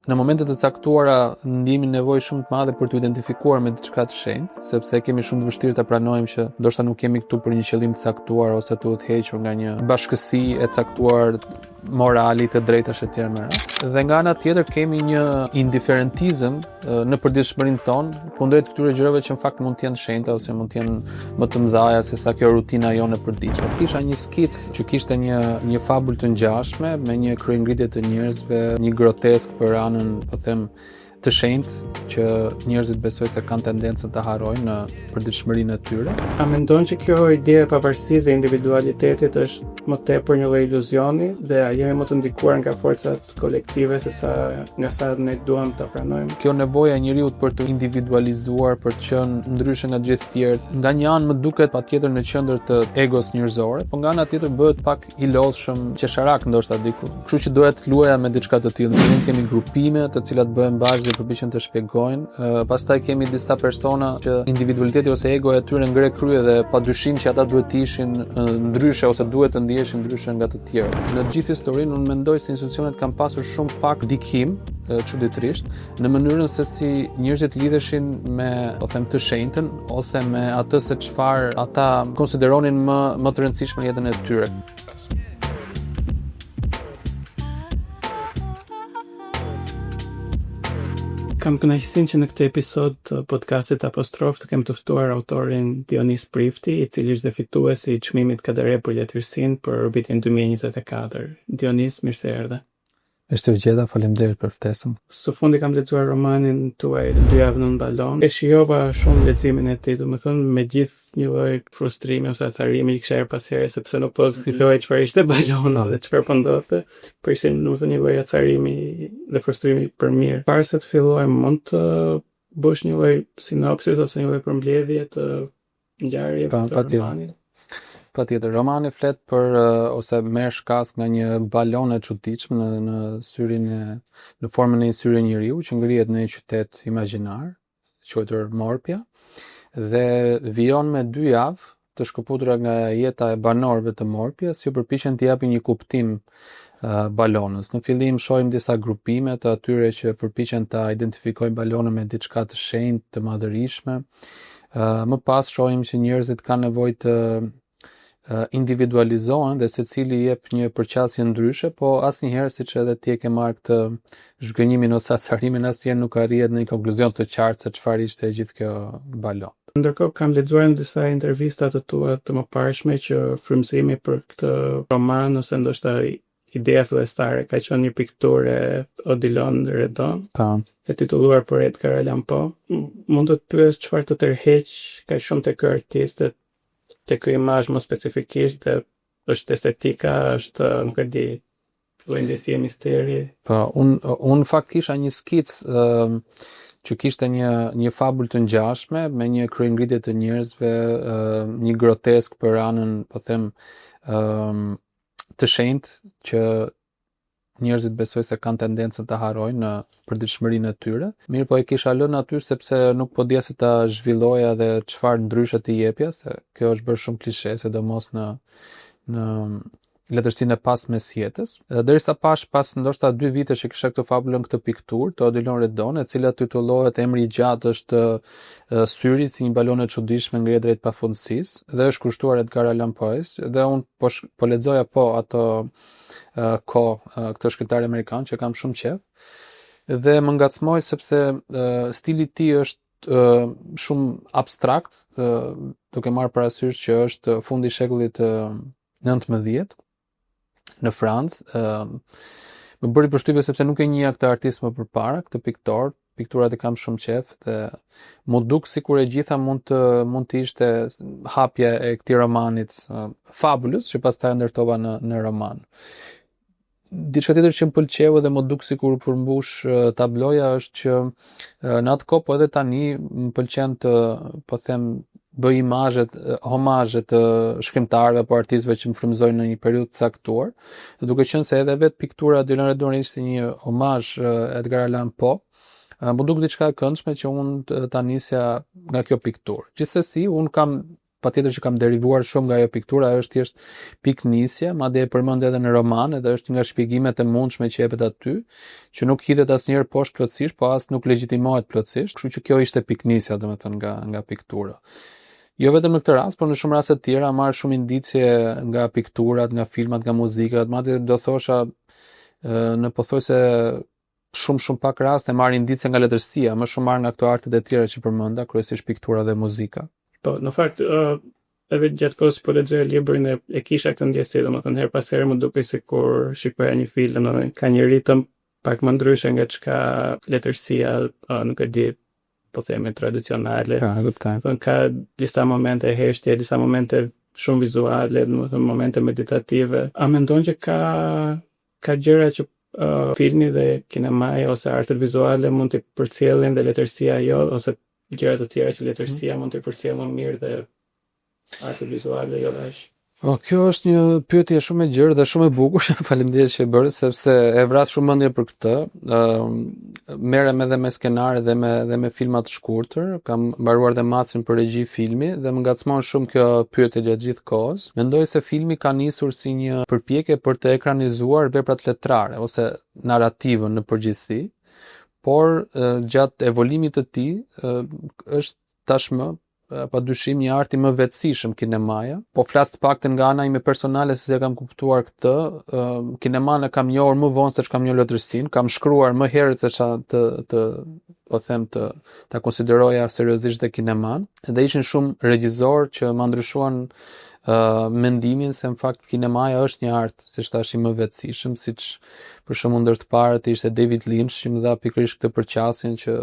Në momente të caktuara ndjejmë nevojë shumë të madhe për t'u identifikuar me diçka të shenjtë, sepse e kemi shumë të vështirë ta pranojmë që ndoshta nuk jemi këtu për një qëllim të caktuar ose të udhëhequr nga një bashkësi e caktuar morali, të drejtash e tjera me radhë. Dhe nga ana tjetër kemi një indiferentizëm në përditshmërinë tonë kundrejt këtyre gjërave që në fakt mund të jenë të shenjta ose mund të jenë më të mëdha se sa kjo rutina jonë e përditshme. Kisha një skicë që kishte një një fabul të ngjashme me një kryengritje të njerëzve, një grotesk për anën, po them, të shenjtë që njerëzit besoj se kanë tendencën ta harrojnë në përditshmërinë e tyre. A mendon që kjo ide e pavarësisë dhe individualitetit është më tepër një lloj iluzioni dhe a jemi më të ndikuar nga forcat kolektive se sa nga sa ne duam ta pranojmë. Kjo nevoja e njeriut për t'u individualizuar, për të qenë ndryshe nga të gjithë të tjerët, nga një anë më duket patjetër në qendër të egos njerëzore, por nga ana tjetër bëhet pak i lodhshëm, qesharak ndoshta diku. Kështu që doja të luaja me diçka të tillë. Ne kemi grupime të cilat bëhen bashkë dhe përpiqen të shpjegojnë. Pastaj kemi disa persona që individualiteti ose egoja e tyre ngre krye dhe padyshim që ata duhet të ishin ndryshe ose duhet të ndiheshin ndryshe nga të tjerë. Në gjithë historinë unë mendoj se institucionet kanë pasur shumë pak ndikim, çuditërisht, në mënyrën se si njerëzit lidheshin me, po them, të shenjtën ose me atë se çfarë ata konsideronin më më të rëndësishme në jetën e tyre. Kam kënaqësinë që në këtë episod të podcastit Apostrof të kem të ftuar autorin Dionis Prifti, i cili është dhe fituesi i çmimit Kadare për letërsinë për vitin 2024. Dionis, mirë se erdhe. Mirë se ju gjeta, faleminderit për ftesën. Së fundi kam lexuar romanin tuaj Dy javë nën balonë. E shijova shumë leximin e tij, domethënë me gjithë një lloj frustrimi ose acarimi që kisha herë pas here sepse nuk po zgjidhej çfarë ishte balona dhe çfarë po ndodhte, por ishte domethënë një lloj acarimi dhe frustrimi për mirë. Para se të fillojmë, mund të bësh një lloj sinopsis ose një lloj përmbledhje të ngjarjeve pa, të romanit? Patjetër, romani flet për ose merr shkas nga një balonë e çuditshme në në syrin e në formën e një syri njeriu që ngrihet në një qytet imagjinar, quajtur Morpia, dhe vijon me dy javë të shkëputura nga jeta e banorëve të Morpias që përpiqen t'i japin një kuptim balonës. Në fillim shohim disa grupime të atyre që përpiqen ta identifikojnë balonën me diçka të shenjtë, të madhërishme. Më pas shohim që njerëzit kanë nevojë të individualizohen dhe secili jep një përqasje ndryshe, po asnjëherë siç edhe ti e ke marrë këtë zhgënjimin ose acarimin, asnjëherë nuk arrihet në një konkluzion të qartë se çfarë ishte e gjithë kjo balonë. Ndërkohë kam lexuar në disa intervista të tua të mëparshme që frymëzimi për këtë roman ose ndoshta ideja fillestare ka qenë një pikturë e Odilon Redon, Po. e titulluar për Edgar Allan Poe. Mund të të pyes çfarë të tërheq kaq shumë te ky artist dhe te ky imazh më specifikisht dhe është estetika, është nuk e di, lloj ndjesie misteri. Po, un un në fakt kisha një skicë uh, që kishte një një fabul të ngjashme me një kryengritje të njerëzve, uh, një grotesk për anën, po them, ë uh, të shenjtë që njerëzit besoj se kanë tendencën ta harrojnë në përditshmërinë e tyre. Mirëpo e kisha lënë aty sepse nuk po dija si ta zhvilloja dhe çfarë ndryshe t'i jepja, se kjo është bërë shumë klishe, sidomos në në letërsinë e pas mesjetës. Derisa pash pas ndoshta dy vitesh që kisha këtë fabulën këtë pikturë të Odilon Redon, e cila titullohet emri i gjatë është Syri si një balonë e çuditshme ngrihet drejt pafundësisë dhe është kushtuar Edgar Allan Poe-s dhe unë po po lexoja po ato kohë këtë shkrimtar amerikan që kam shumë qejf dhe më ngacmoi sepse stili i tij është shumë abstrakt, duke marrë parasysh që është fundi i shekullit të 19 në Francë, më bëri përshtypje sepse nuk e njihja këtë artist më përpara, këtë piktor, pikturat i kam shumë qejf dhe m'u duk sikur e gjitha mund të mund të ishte hapja e këtij romanit fabulës që pastaj e ndërtova në në roman. Diçka tjetër që më pëlqeu dhe m'u duk sikur u përmbush tabloja është që në atë kohë po edhe tani më pëlqen të po them bëj imazhet, homazhe të shkrimtarëve apo artistëve që më frymëzojnë në një periudhë të caktuar. Dhe duke qenë se edhe vetë piktura e Odilon Redonit ishte një homazh Edgar Allan Poe, m'u duk diçka e këndshme që unë ta nisja nga kjo pikturë. Gjithsesi, unë kam Patjetër që kam derivuar shumë nga ajo piktura, ajo është thjesht pikënisje, madje e përmend edhe në roman, edhe është një nga shpjegimet e mundshme që jepet aty, që nuk hidhet asnjëherë poshtë plotësisht, po as nuk legjitimohet plotësisht, kështu që kjo ishte pikënisja, domethënë nga nga piktura. Jo vetëm në këtë rast, por në shumë raste të tjera marr shumë indicie nga pikturat, nga filmat, nga muzikat, madje do thosha në pothuajse shumë shumë pak raste marr indicie nga letërsia, më shumë marr nga këto artet e tjera që përmenda, kryesisht piktura dhe muzika. Po, në fakt, uh, edhe gjatë kohës po lexoja librin e, e kisha këtë ndjesi, domethënë herë pas here më dukej sikur shikoja një film, domethënë ka një ritëm pak më ndryshe nga çka letërsia, uh, nuk e di, po themi tradicionale. Po, e kuptoj. Thënë ka disa momente heshtje, disa momente shumë vizuale, domethënë momente meditative. A mendon që ka ka gjëra që uh, filmi dhe kinemaja ose artet vizuale mund t'i përcjellin dhe letërsia jo ose gjëra të tjera që letërsia mm. mund t'i përcjellë më mirë dhe artet vizuale jo aq. Po, kjo është një pyetje shumë e gjerë dhe shumë e bukur. Faleminderit që e bëre sepse e vras shumë mendjen për këtë. Ëm uh, merrem edhe me skenare dhe me dhe me filma të shkurtër. Kam mbaruar dhe masterin për regji filmi dhe më ngacmon shumë kjo pyetje gjatë gjithë kohës. Mendoj se filmi ka nisur si një përpjekje për të ekranizuar veprat letrare ose narrativën në përgjithësi, por gjatë evolimit të tij është tashmë pa dyshim një art i mëvetësishëm kinemaja. Po flas të paktën nga ana ime personale se si e kam kuptuar këtë, kinemanë e kam njohur më vonë se ç'kam njohur letërsinë, kam shkruar më herët se ça të të po them të ta konsideroja seriozisht dhe kinemanë dhe ishin shumë regjizorë që ma ndryshuan uh, mendimin se në fakt kinemaja është një art, siç thashë i mëvetësishëm, siç për shembull ndër të parët ishte David Lynch që më dha pikërisht këtë përqasjen që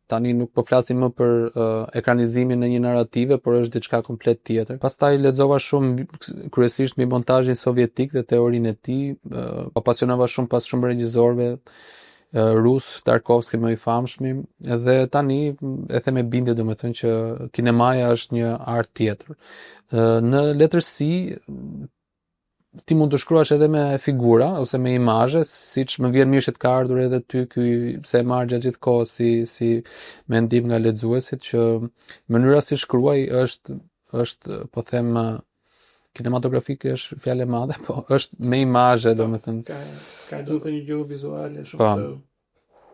tani nuk po flasim më për uh, ekranizimin e një narrative, por është diçka komplet tjetër. Pastaj lexova shumë kryesisht mbi montazhin sovjetik dhe teorinë e tij, uh, u apasionova shumë pas shumë regjizorëve uh, rus, Tarkovsky më i famshmi, dhe tani e them me bindje domethënë që kinemaja është një art tjetër. Uh, në letërsi ti mund të shkruash edhe me figura ose me imazhe, siç më vjen mirë që të ka ardhur edhe ty ky se e marr gjatë gjithë kohës si si mendim nga lexuesit që mënyra si shkruaj është është po them kinematografike është fjalë e madhe, po është me imazhe, domethënë. Ka ka domethënë një gjuhë vizuale shumë po. të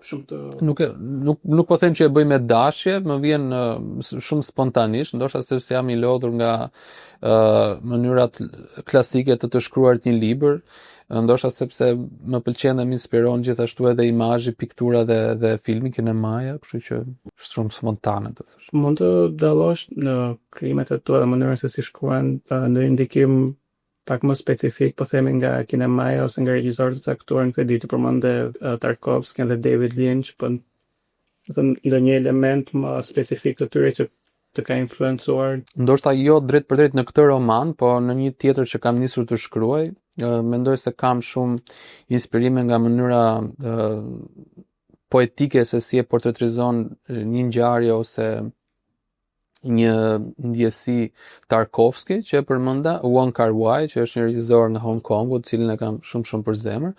shumë të nuk e nuk nuk po them që e bëj me dashje, më vjen uh, shumë spontanisht, ndoshta sepse jam i lodhur nga uh, mënyrat klasike të të shkruarit një libër, ndoshta sepse më pëlqen dhe më inspiron gjithashtu edhe imazhi, piktura dhe dhe filmi kinemaja, kështu që është shumë spontane do të thosh. Mund të dallosh në krijimet e tua dhe mënyrën se si shkruan ndonjë ndikim pak më specifik, po themi nga kinemaja ose nga regjizorë të caktuar, nuk e di, ti përmende Tarkovskin dhe David Lynch, po thënë ndonjë element më specifik të tyre që të ka influencuar? Ndoshta jo drejtpërdrejt në këtë roman, po në një tjetër që kam nisur të shkruaj, mendoj se kam shumë inspirime nga mënyra poetike se si e portretizon një ngjarje ose një ndjesi Tarkovsky që e përmenda, Wong Kar Wai, që është një regjisor nga Hong Kongu, të cilin e kam shumë shumë për zemër.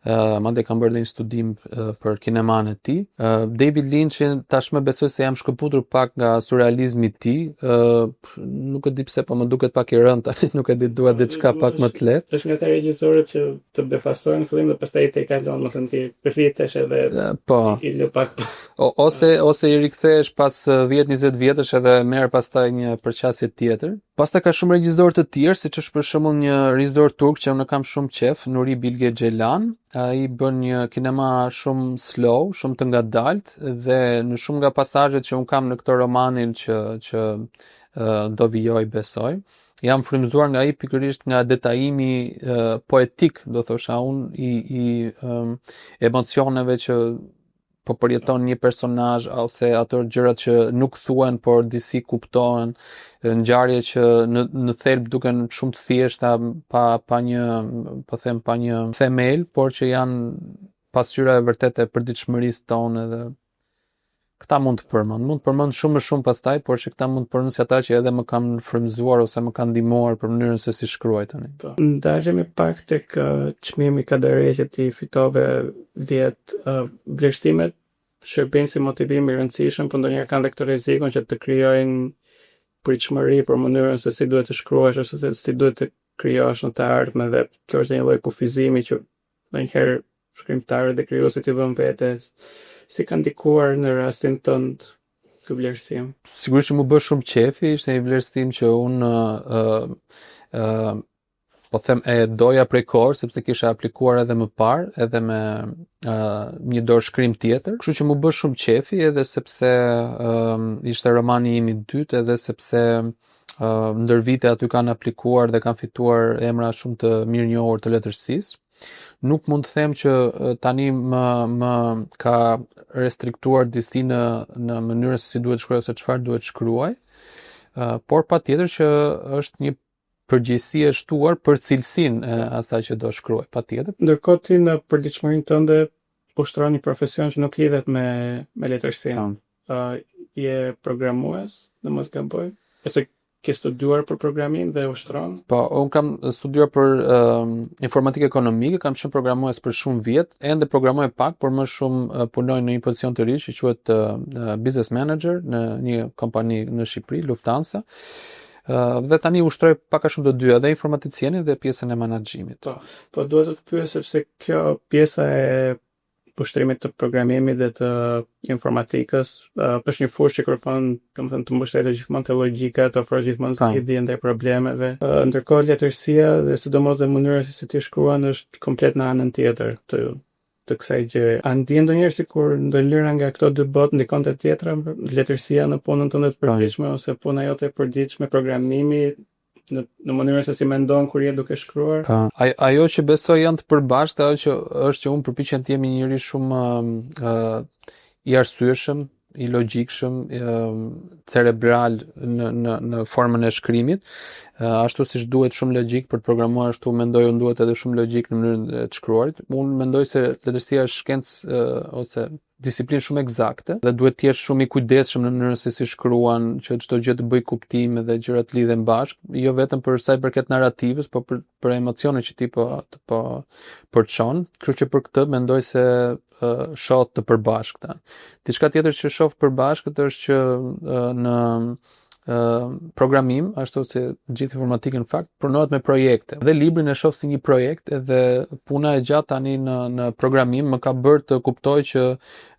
Uh, madje kam bërë dhe një studim uh, për kinemanë e tij. Uh, David Lynch tashmë besoj se jam shkëputur pak nga surrealizmi i tij. Uh, nuk e di pse, po më duket pak i rëndë tani, nuk e di dua diçka pak më të lehtë. Është nga ata regjisorët që të befasojnë në fillim dhe pastaj i tejkalon, domethënë ti rritesh edhe po. i lë pak. O, ose ose i rikthehesh pas 10-20 vjetësh edhe merr pastaj një përqasje tjetër. Pastaj ka shumë regjizorë të tjerë, siç është për shembull një regjisor turk që unë kam shumë qejf, Nuri Bilge Ceylan. Ai bën një kinema shumë slow, shumë të ngadaltë dhe në shumë nga pasazhet që unë kam në këtë romanin që që do vijoj besoj jam frymëzuar nga ai pikërisht nga detajimi uh, poetik, do thosha unë, i i um, emocioneve që po përjeton një personazh ose ato gjërat që nuk thuhen por disi kuptohen, ngjarje që në në thelb duken shumë të thjeshta pa pa një po them pa një themel, por që janë pasqyra e vërtetë e përditshmërisë tonë edhe këta mund të përmend, mund të përmend shumë më shumë pastaj, por që këta mund të përmend si ata që edhe më kanë frymëzuar ose më kanë ndihmuar për mënyrën se si shkruaj tani. Po. Ndalemi pak tek çmimi Kadare që ti fitove vjet, vlerësimet shërbejnë si motivim i rëndësishëm, por ndonjëherë kanë dhe këtë rrezikun që të krijojnë pritshmëri për mënyrën se si duhet të shkruash ose se si duhet të krijosh në të ardhmen dhe kjo është një lloj kufizimi që ndonjëherë shkrimtarët dhe krijuesit i vënë vetes. Si ka ndikuar në rastin tënd ky vlerësim? Sigurisht që m'u bë shumë qefi, ishte një vlerësim që unë ë ë po them e doja prej kohë sepse kisha aplikuar edhe më parë, edhe me uh, një dorëshkrim tjetër. Kështu që m'u bë shumë qefi edhe sepse uh, ishte romani im i dytë edhe sepse uh, ndër vite aty kanë aplikuar dhe kanë fituar emra shumë të mirënjohur të letërsisë. Nuk mund të them që tani më më ka restriktuar disi në në mënyrën se si duhet shkruaj ose çfarë duhet shkruaj. Uh, por patjetër që është një përgjegjësi e shtuar për cilësinë e asaj që do shkruaj, patjetër. Ndërkohë ti në përditshmërinë tënde ushtron një profesion që nuk lidhet me me letërsinë. Uh, je programues, në mos gaboj. Ose ke studiuar për programim dhe ushtron? Po, unë kam studiuar për uh, informatikë ekonomike, kam qenë programues për shumë vjet, ende programoj pak, por më shumë uh, punoj në një pozicion të ri që quhet uh, business manager në një kompani në Shqipëri, Lufthansa. Uh, dhe tani ushtroj pak a shumë të dyja, dhe informaticieni dhe pjesën e menaxhimit. Po, po duhet të të pyes sepse kjo pjesa e ushtrimit të programimit dhe të informatikës uh, është një fushë që kërkon, domethënë, të mbështetesh gjithmonë te logjika, të ofrosh gjithmonë zgjidhje ndaj problemeve. Uh, ndërkohë letërsia dhe sidomos dhe mënyra se si ti shkruan është komplet në anën tjetër të të kësaj gjëje. A ndjen ndonjëherë sikur ndonjëra nga këto dy botë ndikon te tjetra, letërsia në punën tënde të përditshme ose puna jote e përditshme, programimi në në mënyrën se si mendon kur je duke shkruar? Po. Aj, ajo që besoj janë të përbashkëta, ajo që është që unë përpiqem të jem një njeri shumë uh, i arsyeshëm, i logjikshëm, uh, cerebral në në në formën e shkrimit, uh, ashtu siç duhet shumë logjik për të programuar, ashtu mendoj unë duhet edhe shumë logjik në mënyrën e të shkruarit. Unë mendoj se letërsia është shkencë uh, ose disiplinë shumë ekzakte dhe duhet të jesh shumë i kujdesshëm në mënyrën se si shkruan, që çdo gjë të bëjë kuptim dhe gjërat të lidhen bashkë, jo vetëm për sa i përket narrativës, por për për emocionet që ti po po përçon. Kështu që për këtë mendoj se uh, shoh të përbashkëta. Diçka tjetër që shoh përbashkët është që uh, në programim, ashtu si gjithë informatikën në fakt, punohet me projekte. Dhe librin e shoh si një projekt edhe puna e gjatë tani në në programim më ka bërë të kuptoj që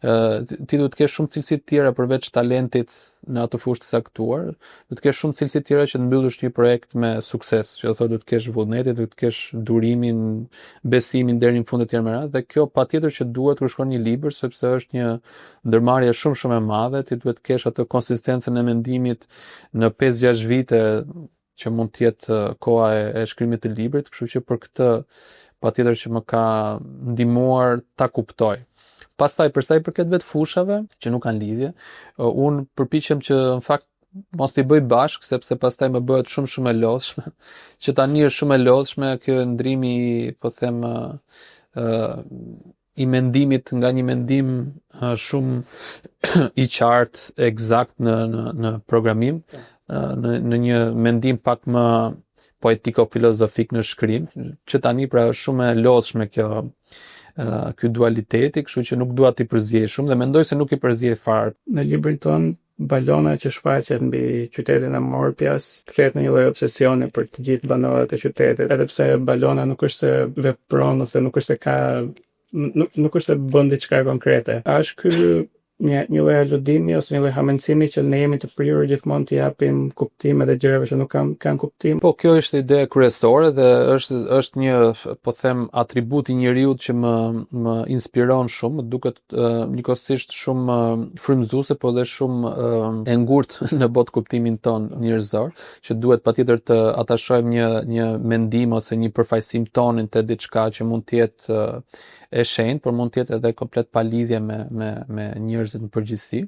ti duhet të kesh shumë cilësi të tjera përveç talentit në atë fushë të caktuar, duhet të kesh shumë cilësi të tjera që të mbyllësh një projekt me sukses, që do thotë duhet të kesh vullnetin, duhet të kesh durimin, besimin deri në fund e tjerë me radhë dhe kjo patjetër që duhet kur shkruan një libër sepse është një ndërmarrje shumë shumë e madhe, ti duhet të kesh atë konsistencën e mendimit në 5-6 vite që mund të jetë koha e, e shkrimit të librit, kështu që për këtë patjetër që më ka ndihmuar ta kuptoj. Pastaj për sa i përket vetë fushave që nuk kanë lidhje, unë përpiqem që në fakt mos t'i bëj bashkë sepse pastaj më bëhet shumë shumë e lodhshme. Që tani është shumë e lodhshme kjo ndrimi, po them, ë i mendimit nga një mendim shumë i qartë, eksakt në në në programim, në në një mendim pak më poetiko-filozofik në shkrim, që tani pra është shumë e lodhshme kjo ky dualiteti, kështu që nuk dua t'i përziej shumë dhe mendoj se nuk i përziej fare. Në librin tënd Balona që shfaqet mbi qytetin e Morpias kthehet në një lloj obsesioni për të gjithë banorët e qytetit, edhe pse balona nuk është se vepron ose nuk është se ka nuk nuk është se bën diçka konkrete. A është ky një një lloj aludimi ose një lloj hamendësimi që ne jemi të prirur gjithmonë t'i japim kuptim edhe gjërave që nuk kanë kanë kuptim? Po, kjo është ideja kryesore dhe është është një, po them, atribut i njeriut që më më inspiron shumë, më duket njëkohësisht shumë frymëzuese, po edhe shumë e ngurtë në botëkuptimin tonë njerëzor, që duhet patjetër të atashojmë një një mendim ose një përfaqësim tonin te diçka që mund të jetë e shenjtë, por mund të jetë edhe komplet pa lidhje me me me njerëzit në përgjithësi.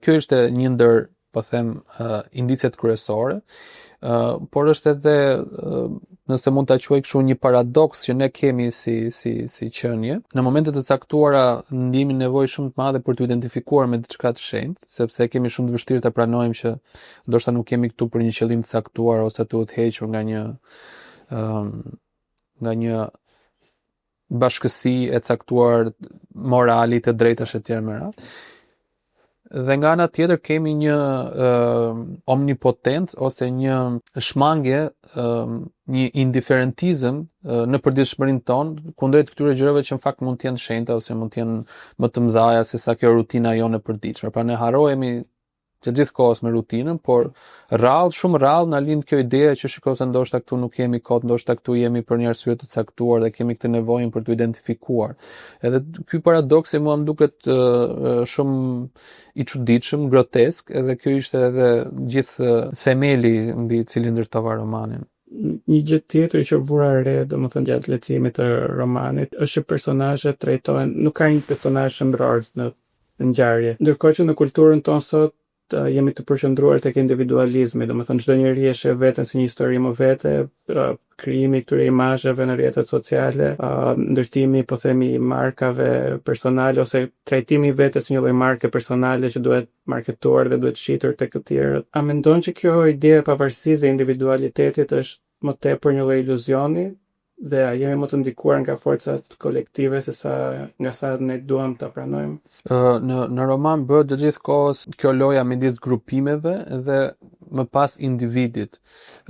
Kjo ishte një ndër po them uh, indiciet kryesore, uh, por është edhe uh, nëse mund ta quaj kështu një paradoks që ne kemi si si si qenie. Në momente të caktuara ndjejmë nevojë shumë të madhe për t'u identifikuar me diçka të shenjtë, sepse e kemi shumë të vështirë ta pranojmë që ndoshta nuk jemi këtu për një qëllim të caktuar ose të udhëhequr nga një um, nga një bashkësi e caktuar morali të drejtash e tjerë me radhë. Dhe nga ana tjetër kemi një uh, omnipotencë ose një shmangje, uh, një indiferentizëm uh, në përditshmërinë tonë kundrejt këtyre gjërave që në fakt mund të jenë shenjta ose mund të jenë më të mëdha se sa kjo rutina jonë e përditshme. Pra ne harrohemi të gjithë kohës me rutinën, por rrallë, shumë rrallë na lind kjo ideja që shiko se ndoshta këtu nuk jemi kot, ndoshta këtu jemi për një arsye të caktuar dhe kemi këtë nevojën për t'u identifikuar. Edhe ky paradoksi mua më duket shumë i çuditshëm, grotesk, edhe kjo ishte edhe gjithë themeli mbi cilin ndërtova romanin. Një gjë tjetër që vura re, domethënë gjatë leximit të romanit, është që personazhet trajtohen, nuk ka një personazh qendror në ngjarje. Ndërkohë që në kulturën tonë sot jemi të përqendruar tek individualizmi, domethënë çdo njeri e sheh veten si një histori më vete, krijimi i këtyre imazheve në rrjetet sociale, ndërtimi, po themi, i markave personale ose trajtimi i vetes si një lloj marke personale që duhet marketuar dhe duhet shitur tek të tjerët. A mendon që kjo ide e pavarësisë dhe individualitetit është më tepër një lloj iluzioni dhe a jemi më të ndikuar nga forcat kolektive se sa nga sa ne duam ta pranojmë? Në në roman bëhet gjatë gjithë kohës kjo loja midis grupimeve dhe më pas individit.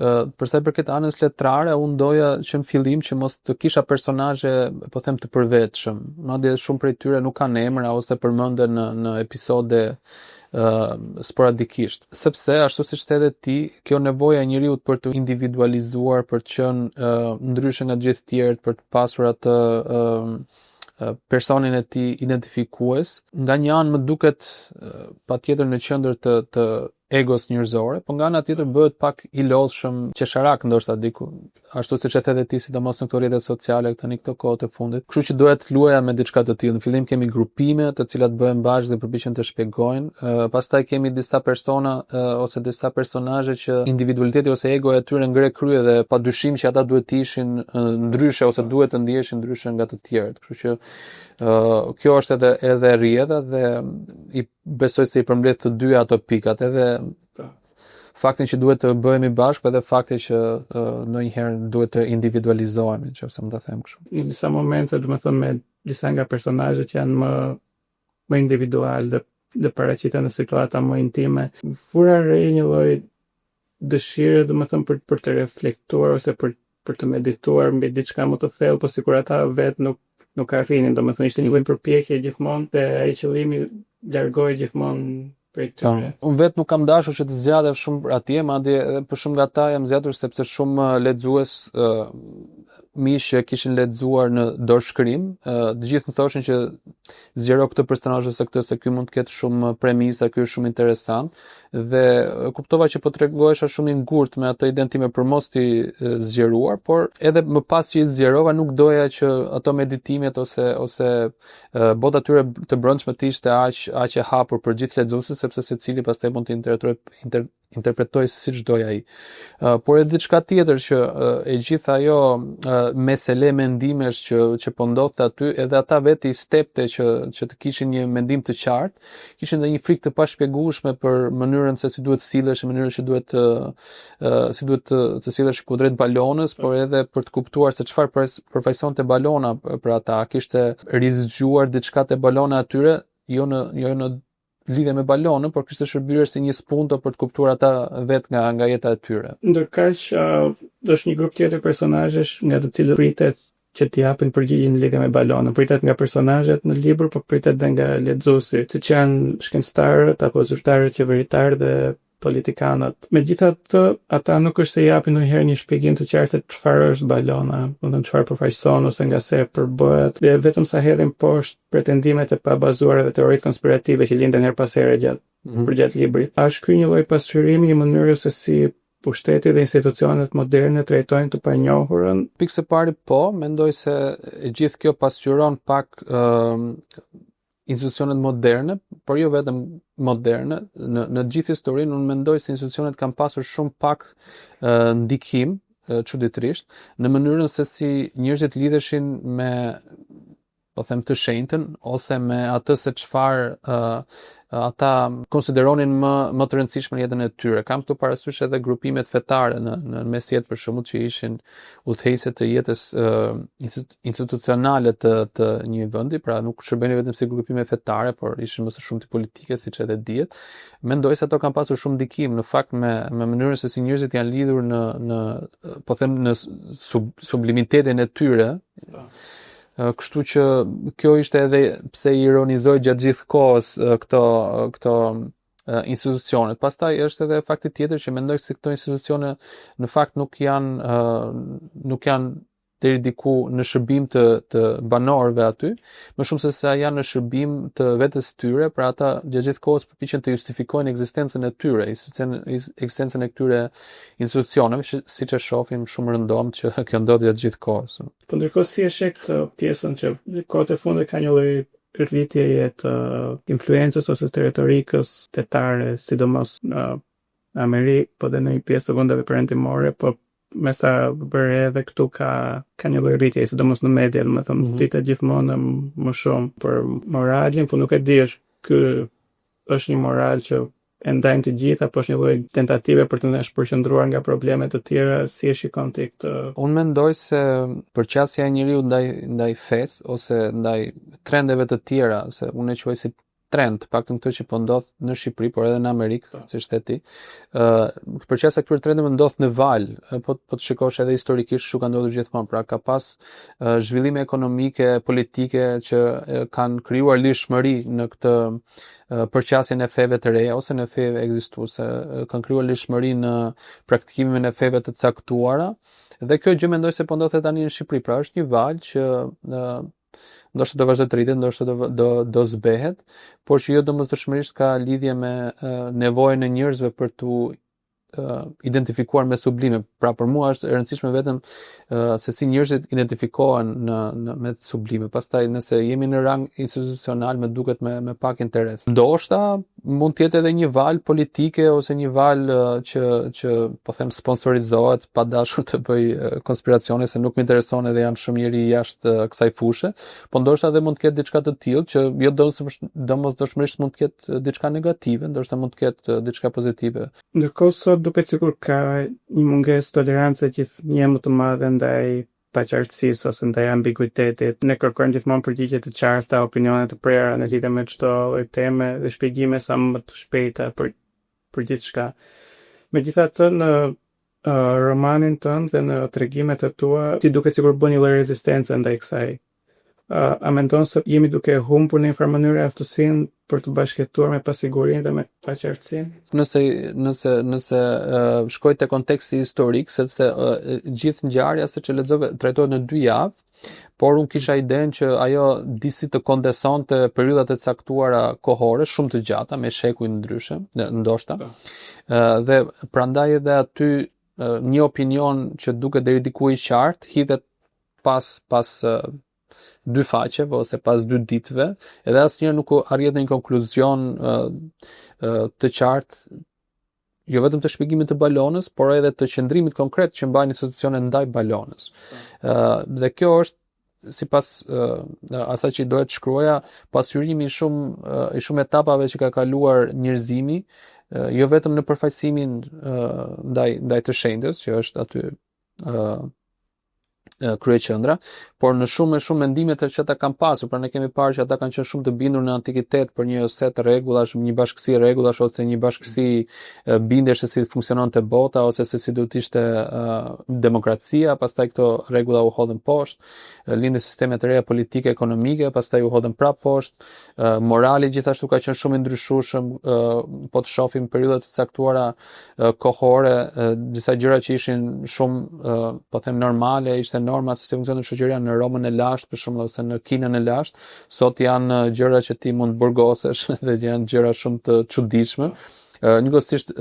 Ë për sa i përket anës letrare, unë doja që në fillim që mos të kisha personazhe, po them të përvetshëm. Madje shumë prej tyre nuk kanë emra ose përmenden në në episode sporadikisht. Sepse ashtu siç the edhe ti, kjo nevoja e njeriut për t'u individualizuar, për të qenë uh, ndryshe nga të gjithë të tjerët, për të pasur atë uh, personin e tij identifikues, nga një anë më duket patjetër në qendër të të egos njerëzore, po nga ana tjetër bëhet pak i lodhshëm, qesharak ndoshta diku, ashtu siç e the edhe ti, sidomos në këto rrjetet sociale tani këto kohë të fundit. Kështu që doja të luaja me diçka të tillë. Në fillim kemi grupime të cilat bëhen bashkë dhe përpiqen të shpjegojnë, pastaj kemi disa persona ose disa personazhe që individualiteti ose egoja e tyre ngre krye dhe padyshim që ata duhet të ishin ndryshe ose duhet të ndiheshin ndryshe nga të tjerët. Kështu që kjo është edhe edhe rrjedha dhe i besoj se i përmbledh të dyja ato pikat, edhe po. faktin që duhet të bëhemi bashkë, edhe faktin që uh, ndonjëherë duhet të individualizohemi, nëse mund ta them kështu. Në disa momente, domethënë me disa nga personazhet që janë më më individual dhe dhe paraqiten në situata më intime, vura re një lloj dëshire, domethënë për për të reflektuar ose për për të medituar mbi diçka më të thellë, po sikur ata vetë nuk nuk arrinin, domethënë ishte një lloj përpjekje gjithmonë dhe ai qëllimi largohej gjithmonë prej po, tyre. Unë vetë nuk kam dashur që të zgjatem shumë atje, madje edhe për shumë nga ta jam zgjatur sepse shumë lexues miq që kishin lexuar në dorëshkrim, të gjithë më thoshin që zgjero këtë personazh ose këtë se ky mund të ketë shumë premisa, ky është shumë interesant dhe kuptova që po tregohesha shumë i ngurtë me atë idenë time për mos t'i zgjeruar, por edhe më pas që i zgjerova nuk doja që ato meditimet ose ose bota e tyre të brendshme të ishte aq aq e hapur për gjithë lexuesit sepse secili pastaj mund të interpretojë inter, interpretojë siç dojë ai. Uh, por edhe diçka tjetër që uh, e gjitha ajo uh, mesele mendimesh që që po ndodhte aty, edhe ata vetë i stepte që që të kishin një mendim të qartë, kishin edhe një frikë të pashpjegueshme për mënyrën se si duhet të sillesh, mënyrën që duhet të uh, si duhet të, të sillesh kundrejt balonës, por edhe për të kuptuar se çfarë përfaqësonte balona për ata, kishte rizgjuar diçka te balona e tyre, jo në jo në lidhje me balonën, por kishte shërbyer si një spunto për të kuptuar ata vetë nga nga jeta e tyre. Ndërkaq, uh, është një grup tjetër personazhesh nga të cilët pritet që të japin përgjigje në lidhje me balonën. Pritet nga personazhet në libër, por pritet dhe nga lexuesi, siç janë shkencëtarët apo zyrtarët qeveritarë dhe politikanët. Megjithatë, ata nuk është se japin ndonjëherë një shpjegim të qartë se çfarë është balona, domethënë çfarë përfaqëson ose nga se përbëhet, dhe vetëm sa hedhin poshtë pretendimet e pabazuara dhe teoritë konspirative që linden herë pas here gjatë mm -hmm. përgjatë librit. A është ky një lloj pasqyrimi i mënyrës se si pushteti dhe institucionet moderne trajtojnë të panjohurën? Pikë së pari po, mendoj se e gjithë kjo pasqyron pak ë institucionet moderne, por jo vetëm moderne, në në gjithë historinë unë mendoj se institucionet kanë pasur shumë pak uh, ndikim çuditërisht në mënyrën se si njerëzit lidheshin me po them të shenjtën ose me atë se çfarë uh, ata konsideronin më më të rëndësishme në jetën e tyre. Kam këtu parasysh edhe grupimet fetare në në mesjetë për shembull që ishin udhëheqëse të jetës uh, institucionale të të një vendi, pra nuk shërbenin vetëm si grupime fetare, por ishin më së shumti politike, siç edhe dihet. Mendoj se ato kanë pasur shumë ndikim në fakt me me mënyrën se si njerëzit janë lidhur në në po them në sub, sublimitetin e tyre. Po. Kështu që kjo ishte edhe pse ironizoj gjatë gjithë kohës këto këto institucionet. Pastaj është edhe fakti tjetër që mendoj se këto institucione në fakt nuk janë nuk janë deri diku në shërbim të të banorëve aty, më shumë se sa janë në shërbim të vetes tyre, pra ata gjatë gjithë kohës përpiqen të justifikojnë ekzistencën e tyre, ekzistencën e këtyre institucioneve, që siç e shohim shumë rëndom që kjo ndodh gjatë gjithë kohës. Po ndërkohë si e sheh këtë pjesën që kohët e fundit ka një lloj rritjeje të influencës ose të retorikës fetare, sidomos në Amerikë, po dhe në një pjesë të vendeve perëndimore, po me sa vë re edhe këtu ka ka një lloj rritje, sidomos në media, domethënë mm -hmm. flitet gjithmonë më shumë për moralin, po nuk e di është ky është një moral që e ndajnë të gjithë apo është një lloj tentative për të na shpërqendruar nga probleme të tjera, si e shikon ti këtë? Unë mendoj se përqasja e njeriut ndaj ndaj fesë ose ndaj trendeve të tjera, se unë e quaj si trend, të paktën këtë që po ndodh në Shqipëri, por edhe në Amerikë, po. siç the ti. Ë, uh, përqasja e këtyre trendeve ndodh në valë, po po të shikosh edhe historikisht kështu ka ndodhur gjithmonë. Pra ka pas uh, zhvillime ekonomike, politike që uh, kanë krijuar lirshmëri në këtë uh, përqasjen e feve të reja ose në feve ekzistuese, uh, kanë krijuar lirshmëri në praktikimin e feve të caktuara. Dhe kjo gjë mendoj se po ndodh edhe tani në Shqipëri. Pra është një valë që uh, ndoshta do vazhdojë të rritet, ndoshta do do do zbehet, por që jo domosdoshmërisht ka lidhje me uh, nevojën e njerëzve për t'u uh, identifikuar me sublime. Pra për mua është e rëndësishme vetëm uh, se si njerëzit identifikohen në, në me sublime. Pastaj nëse jemi në rang institucional më duket me me pak interes. Ndoshta mund të jetë edhe një valë politike ose një valë që që po them sponsorizohet pa dashur të bëj konspiracione se nuk më intereson edhe jam shumë njeri jashtë kësaj fushe, po ndoshta edhe mund të ketë diçka të tillë që jo domosdoshmërisht mund të ketë diçka negative, ndoshta mund të ketë diçka pozitive. Ndërkohë sot duket sikur ka një mungesë tolerance gjithnjë e më të madhe ndaj paqartësisë ose ndaj ambiguitetit. Ne kërkojmë gjithmonë përgjigje të qarta, opinione të prera në lidhje me çdo lloj teme dhe shpjegime sa më të shpejta për për gjithçka. Megjithatë, në uh, romanin tënd dhe në tregimet e tua, ti duket sikur bën një lloj rezistence ndaj kësaj. Uh, a mendon se jemi duke humbur në një farë mënyre aftësinë për të bashkëjetuar me pasigurinë dhe me paqartësinë? Nëse nëse nëse uh, shkoj te konteksti historik, sepse uh, gjithë ngjarja siç e lexove trajtohet në dy javë, por unë kisha idenë që ajo disi të kondensonte periudhat e caktuara kohore shumë të gjata me shekuj ndryshe, ndoshta. Ë uh, dhe prandaj edhe aty uh, një opinion që duket deri diku i qartë hidhet pas pas dy faqeve ose pas dy ditëve, edhe asnjëherë nuk arrihet në një konkluzion të qartë jo vetëm të shpjegimit të balonës, por edhe të qëndrimit konkret që mbajnë institucionet ndaj balonës. Ë uh, dhe kjo është sipas uh, asaj që doja të shkruaja, pasqyrimi i shumë uh, i shumë etapave që ka kaluar njerëzimi, uh, jo vetëm në përfaqësimin uh, ndaj ndaj të shenjtës, që është aty uh, kryeqendra, por në shumë e shumë mendime të që ata kanë pasur, pra ne kemi parë që ata kanë qenë shumë të bindur në antikitet për një set rregullash, një bashkësi rregullash ose një bashkësi bindjesh se si funksiononte bota ose se si duhet të ishte uh, demokracia, pastaj këto rregulla u hodhën poshtë, lindën sisteme të reja politike, ekonomike, pastaj u hodhën prapë poshtë, uh, morali gjithashtu ka qenë shumë i ndryshueshëm, uh, po të shohim periudha të caktuara kohore, disa gjëra që ishin shumë, po them normale, ishte norma se si funksionon shoqëria në Romën e lashtë, për shembull, ose në Kinën e lashtë, sot janë gjëra që ti mund të burgosesh dhe janë gjëra shumë të çuditshme. Njëkohësisht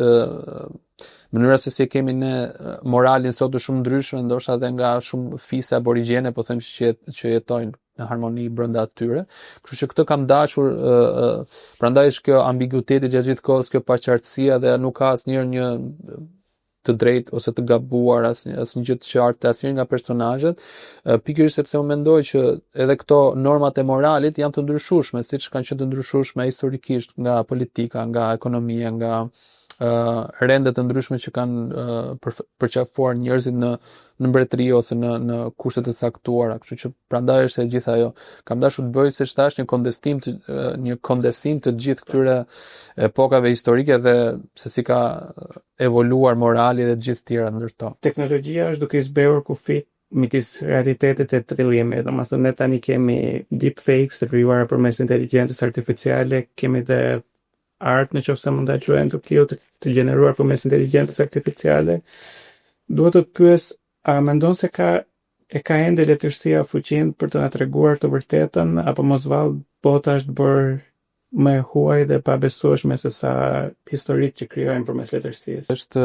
mënyra se si e kemi ne moralin sot është shumë ndryshme, ndoshta edhe nga shumë fise aborigjene, po them që që jetojnë në harmoni brenda atyre. Kështu që këtë kam dashur, uh, prandaj është kjo ambiguiteti gjatë gjithë kohës, kjo paqartësia dhe nuk ka asnjëherë një të drejtë ose të gabuar, asnjë gjë të qartë te asnjëri nga personazhet, pikërisht sepse unë mendoj që edhe këto normat e moralit janë të ndryshueshme, siç kanë qenë të ndryshueshme historikisht nga politika, nga ekonomia, nga rende të ndryshme që kanë përqafuar njerëzit në mbretëri ose në kushte të caktuara, kështu që prandaj është e gjitha ajo. Kam dashur të bëj, siç thash, një kontesim të gjithë këtyre epokave historike dhe se si ka evoluar morali dhe të gjithë tjera ndër to. Teknologjia është duke i zbehur kufit midis realitetit e trillimit. Domethënë, ne tani kemi deepfakes të krijuara përmes inteligjencës artificiale, kemi dhe art, në qoftë se mund ta quajmë të tillë, të gjeneruar përmes inteligjencës artificiale. Duhet të të pyes, a mendon se ka ende letërsia fuqinë për të na treguar të vërtetën, apo mos vallë bota është bërë më e huaj dhe pabesueshme se sa historitë që krijojmë përmes letërsisë? Është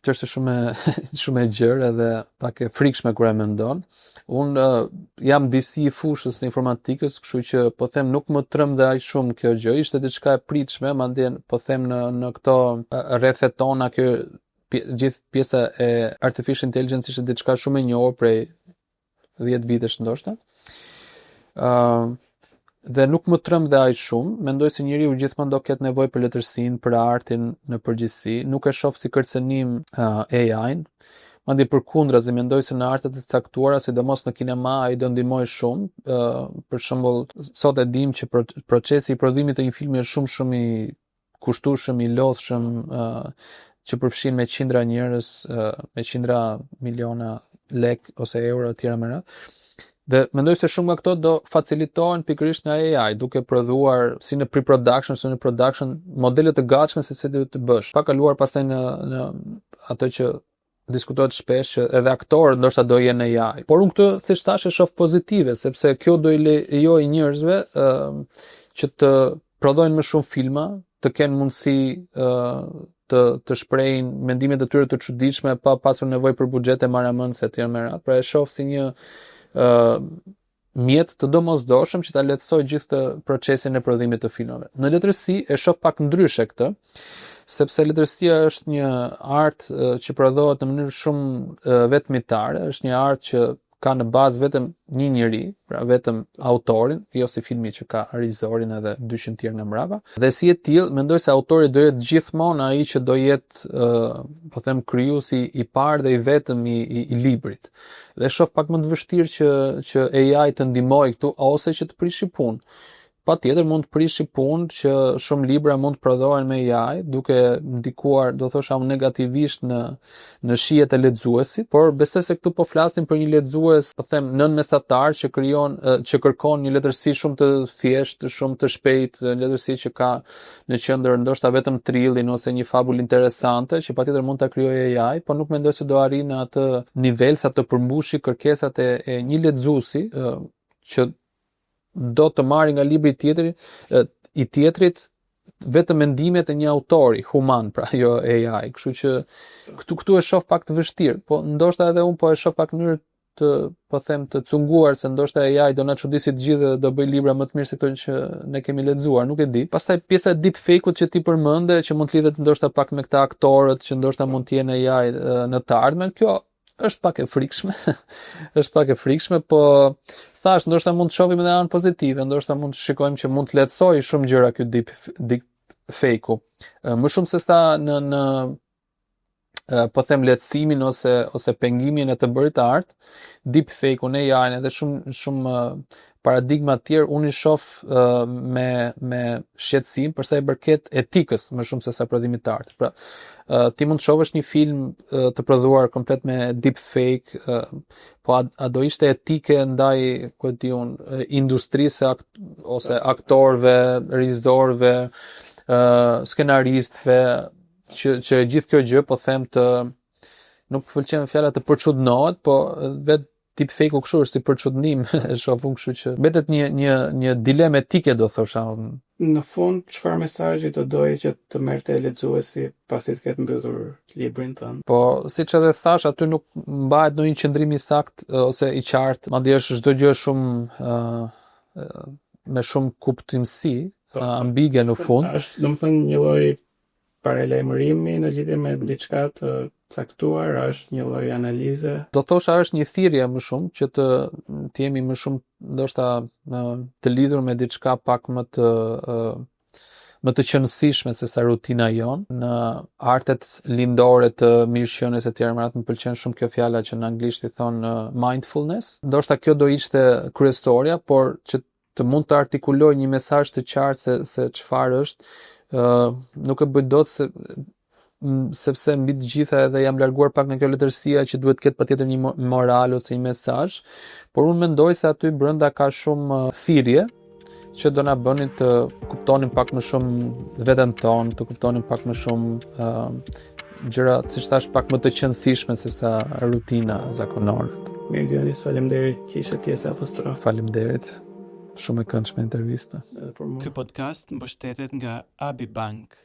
çështje shumë e gjerë edhe pak e frikshme kur e mendon. Unë jam disi i fushës së informatikës, kështu që po them nuk më tremb dhe aq shumë kjo gjë. Ishte diçka e pritshme, madje po them në këto rrethet tona kjo gjithë pjesa e artificial intelligence ishte diçka shumë e njohur prej 10 vitesh ndoshta. Dhe nuk më tremb dhe aq shumë. Mendoj se njeriu gjithmonë do ketë nevojë për letërsinë, për artin në përgjithësi. Nuk e shoh si kërcënim AI-n. Madje përkundrazi, mendoj se në artet të caktuara, sidomos në kinema, ai do ndihmojë shumë. Për shembull, sot e dim që procesi i prodhimit të një filmi është shumë shumë i kushtueshëm, i lodhshëm, që përfshin me qindra njerëz, me qindra miliona lek ose euro e tjera me radhë. Dhe mendoj se shumë nga këto do facilitohen pikërisht nga AI, duke prodhuar si në pre-production, si në production, modele të gatshme se si duhet të bësh. Pa kaluar pastaj në ato që diskutohet shpesh, që edhe aktorët ndoshta do jenë AI. Por unë këtë, siç thash, e shoh pozitive, sepse kjo do i lejojë njerëzve që të prodhojnë më shumë filma, të kenë mundësi të shprehin mendimet e tyre të çuditshme pa pasur nevojë për buxhete marramendëse etj me radhë. Pra e shoh si një mjet të domosdoshëm që ta lehtësojë gjithë këtë procesin e prodhimit të filmave. Në letërsi e shoh pak ndryshe këtë, sepse letërsia është një art që prodhohet në mënyrë shumë vetmitare, është një art që ka në bazë vetëm një njeri, pra vetëm autorin, jo si filmi që ka regjisorin edhe 200 tjerë nga mbrapa. Dhe si e tillë, mendoj se autori do jetë gjithmonë ai që do jetë, po them, krijuesi i parë dhe i vetëm i librit. Dhe shoh pak më të vështirë që AI të ndihmojë këtu ose që të prishi punë. Patjetër mund të prishi punë që shumë libra mund të prodhohen me AI, duke ndikuar, do thosha unë, negativisht në shijet e lexuesit, por besoj se këtu po flasim për një lexues, po them, nën mesatar që krijon, që kërkon një letërsi shumë të thjeshtë, shumë të shpejtë, letërsi që ka në qendër ndoshta vetëm trillin ose një fabul interesante, që patjetër mund ta krijojë AI, por nuk mendoj se do arrijë në atë nivel sa të përmbushi kërkesat e një lexuesi, që do të marrë nga libri i tjetrit vetëm mendimet e një autori human, pra jo AI. Kështu që këtu e shoh pak të vështirë, po ndoshta edhe unë po e shoh pak në mënyrë të, po them, të cunguar, se ndoshta AI do na çudisi të gjithë dhe do bëj libra më të mirë se këto që ne kemi lexuar, nuk e di. Pastaj pjesa e deepfake-ut që ti përmende, që mund të lidhet ndoshta pak me këta aktorët që ndoshta mund të jenë AI në të ardhmen, kjo është pak e frikshme. Është pak e frikshme, po thash, ndoshta mund të shohim edhe anë pozitive, ndoshta mund të shikojmë që mund të lehtësojë shumë gjëra ky deep fake-u. Më shumë se sa në po them lehtësimin ose pengimin e të bërit art, deep fake-un, AI-n edhe shumë shumë paradigma të tjerë unë i shoh me shqetësim për sa i përket etikës më shumë se sa prodhimit të artit. Pra, ti mund të shohësh një film të prodhuar komplet me deep fake, po a do ishte etike ndaj, ku e di unë, industrisë ose aktorëve, regjisorëve, skenaristëve, që gjithë kjo gjë, po them të, nuk më pëlqen fjala të përçudnohet, po vetë deepfake-u kështu është si përçudnim, e shoh unë, kështu që mbetet një dilemë etike, do thosha unë. Në fund, çfarë mesazhi do doje që të merrte lexuesi pasi të ketë mbyllur librin tënd? Po, siç edhe thash, aty nuk mbahet ndonjë qëndrim i saktë ose i qartë, madje është çdo gjë me shumë kuptimsi, ambige në fund. Është, domethënë, një lloj paralajmërimi në lidhje me diçka të caktuar, a është një lloj analize? Do thosha është një thirrje më shumë që të të jemi më shumë ndoshta të lidhur me diçka pak më të më të qenësishme se sa rutina jonë. Në artet lindore të mirëqenies e tjera, më pëlqen shumë kjo fjala që në anglisht i thon mindfulness. Ndoshta kjo do ishte kryesorja, por që të mund të artikuloj një mesazh të qartë se se çfarë është, nuk e bëj dot se sepse mbi të gjitha edhe jam larguar pak nga kjo letërsia që duhet të ketë patjetër një moral ose një mesazh, por unë mendoj se aty brenda ka shumë thirrje që do na bënin të kuptonim pak më shumë veten tonë, të kuptonim pak më shumë gjëra, siç thash, pak më të qenësishme se sa rutina zakonore. Mirë, Dionis, faleminderit që ishe pjesë e Apostrof. Faleminderit. Shumë e këndshme intervista. Edhe për mua. Ky podcast mbështetet nga Abi Bank.